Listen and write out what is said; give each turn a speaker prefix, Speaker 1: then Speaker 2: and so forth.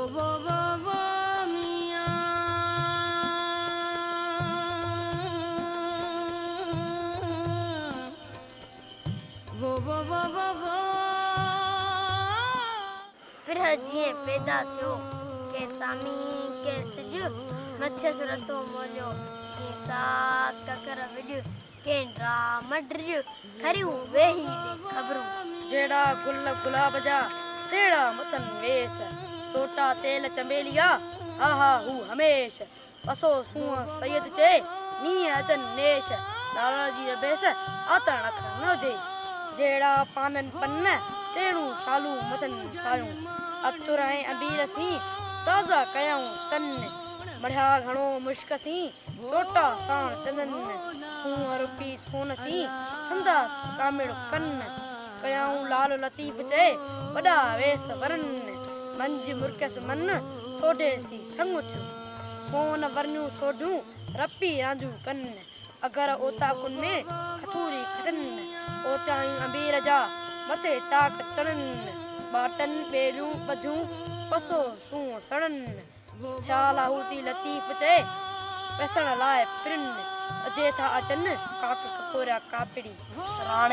Speaker 1: वो वो वो वो मियां। वो वो वो वो वो।
Speaker 2: پرهه جيئن پيدا ٿيو، ڪنهن سامي ڪنهن سج، مٿيس رتو موليو، ڪنهن ساٿ ڪڪر وڄ، ڪنهن ڊاء م ڊڄ، کريون ويهي ڏي خبرون.
Speaker 3: جهڙا گل گلاب جا، تهڙا مٿن ويس، ٽوٽا تيل چنبيليا، ها ها هو هميش، پسو سونهن سيد چئي، نينهن اچن نيش، لالڻ جي ربيس، آتڻ اکر نه هجي. جهڙا پانن پن، تهڙيون شالون مٿن سايون، عطر ۽ عبير سين، تازا ڪيائون تن، مڙهيا گهڻو مشڪ سين، ٽوٽا ساڻ چندن، سونهن روپي سون سين، سندا ڪامڻ ڪن، ڪيائون لال لطيف چئي، وڏا ويس ورن، منجهه مرڪيس من، سوڍي سين سڱ ٿيو. سون ورنيون سوڍيون، رپي رانديون ڪن، اگر اوطاقن ۾، کٿوري کٽن، اوچايون عنبير جا، مٿي طاق چڙهن، ٻاٽن ٻيڙيون ٻڌيون، پسو سونهن سڙن، ٿيا لاهوتي لطيف چئي، پسڻ لاء پرين، اجهي ٿا اچن، ڪاڪ ڪڪوريا ڪاپڙي.
Speaker 4: راڻي.